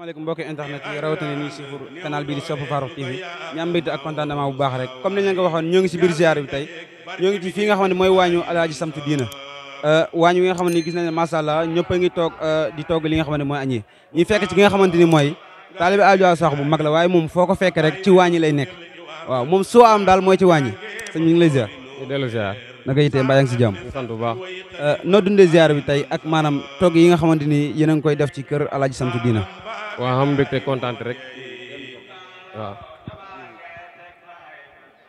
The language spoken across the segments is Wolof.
asalaamaaleykum mbokki internet yi rawatina nii si pour canal bii di Sope Farokh TV ñu am mbégte ak contentement bu baax rek comme ni leen ko waxoon ñoo ngi si biir ziar bi tey ñoo ngi ci fii nga xam ne mooy waañu Alaaji Samsu Diina waañ wi nga xam ne gis nañ ne macha allah ñëpp a ngi toog di togg li nga xam ne mooy añi ñi fekk ci ki nga xamante ni mooy taalibe Aliou Sakho bu mag la waaye moom foo ko fekk rek ci waañi lay nekk waaw moom soo am daal mooy ci waañi sëñ ñu ngi lay ziar ñu dellu ziar naka yitee mbaa yaa ngi si jàmm ñu sant bu baax noo dundee ziar bi tey ak maanaam togg yi nga xamante ni yéen a ngi koy def ci kër Alaaji Samsu Diina waaw xam mbégte kontaan rek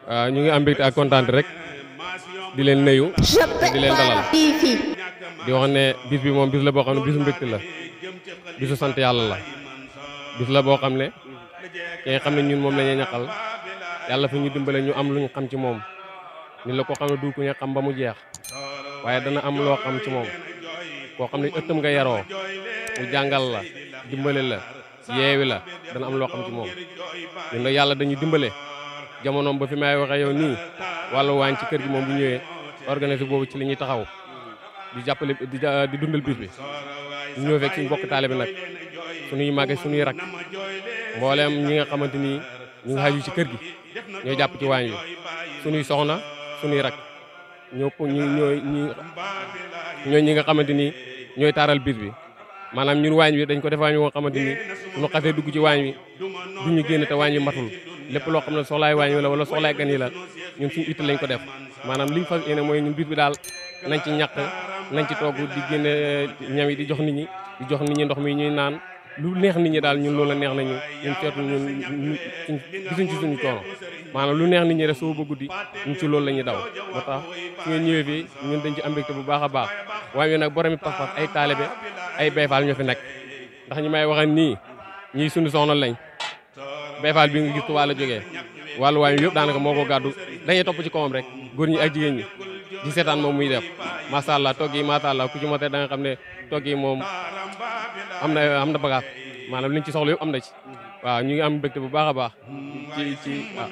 waaw ñu ngi am mbégte ak kontaan rek di leen nuyu di leen dalal di wax ne bis bi moom bis la boo xam ne bisu mbégte la bisu sant yàlla la bis la boo xam ne ki nga xam ne ñun moom la ñuy ñaqal yàlla fi ñu dimbale ñu am lu ñu xam ci moom ni la ko xam ne du ku ñu xam ba mu jeex waaye dana am loo xam ci moom koo xam ne ëttam nga yaroo mu jàngal la dimbale la yeewi la dana am loo xam ci moom ñun nag yàlla dañuy dimbale jamonoom ba fi may waxee yow nii wàllu waañ ci kër gi moom bu ñëwee organisé boobu ci li ñuy taxaw di jàppale di dundal bis bi ñu ñëw fekk suñu bokk taale bi nag suñuy màgge suñuy rak mbooleem ñi nga xamante ni ñu ngi xaju ci kër gi ñooy jàpp ci waañ wi suñuy soxna suñuy rak ñooy ñi nga xamante ni ñooy taaral bis bi maanaam ñun waañ wi dañ ko def waañ woo xamante ni suñu xasee dugg ci waañ wi duñu génn te waañ wi matul lépp loo xam ne soxlaay waañ wi la wala soxlaay gan yi la ñun suñu itte lañ ko def maanaam liñ fas yéene mooy ñun bis bi daal nañ ci ñàq nañ ci togg di génne ñam yi di jox nit ñi ndox mi ñuy naan lu neex nit ñi daal ñun loolu la neex nañu ñun seetu ñun gisuñ ci suñu coono maanaam lu neex nit ñi rek soo ba guddi ñun ci loolu la ñuy daw moo tax su ngeen ñëwee fii ñun dañ ci am mbégte bu baax a baax waaye nag boromi pas-pas ay taalibe ay bayfaal ñoo fi nekk ndax ñi may waxan nii ñii suñu soxna lañ bayfaal bi nga gis Tuubaa la jógee wàllu waaye yëpp daanaka moo ko gàddu dañuy topp ci kawam rek góor ñi ak jigéen ñi di seetaan moom muy def macha allah togg yi macha allah ku ci motee da nga xam ne togg yi moom am na bagage maanaam liñ ci soxla yëpp am na ci waaw ñu ngi am mbégte bu baax a baax ci waaw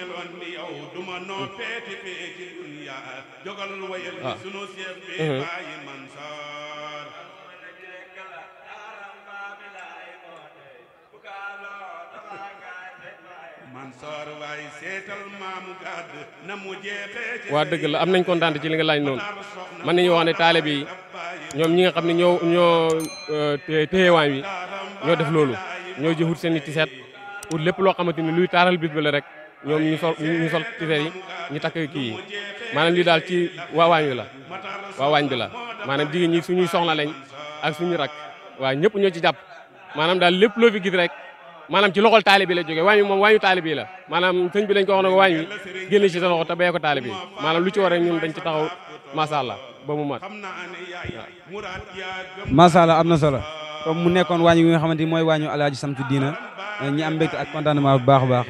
waa dëgg la am nañ kontaan ci li nga laaj noonu man nañu wax ne taalibe yi ñoom ñi nga xam ne ñoo téye waañ wi ñoo def loolu ñoo jëfut seen i tiseet pour lépp loo xamante ni luy taaral bis bi la rek ñoom ñu sol tiseet yi ñu takk kii yi maanaam lii daal ci waa waañ wi la waa waañ bi la maanaam jigéen ñi suñuy soxna lañ ak suñu rak waaw ñëpp ñoo ci jàpp maanaam daal lépp loo fi gis rek maanaam ci loxol taalibe bi la jógee waañ wi moom waañu taalibe bi la maanaam sëñ bi dañ ko wax ne ko waañ wi génne ci sa loxo te bayee ko taalibe bi maanaam lu ci war rek ñun dañ ci taxaw macha allah ba mu mat macha allah am na solo comme mu nekkoon waañ wi nga xamante ni mooy waañu Alaaji Samsu Diina ñi am mbégte ak contentement bu baax a baax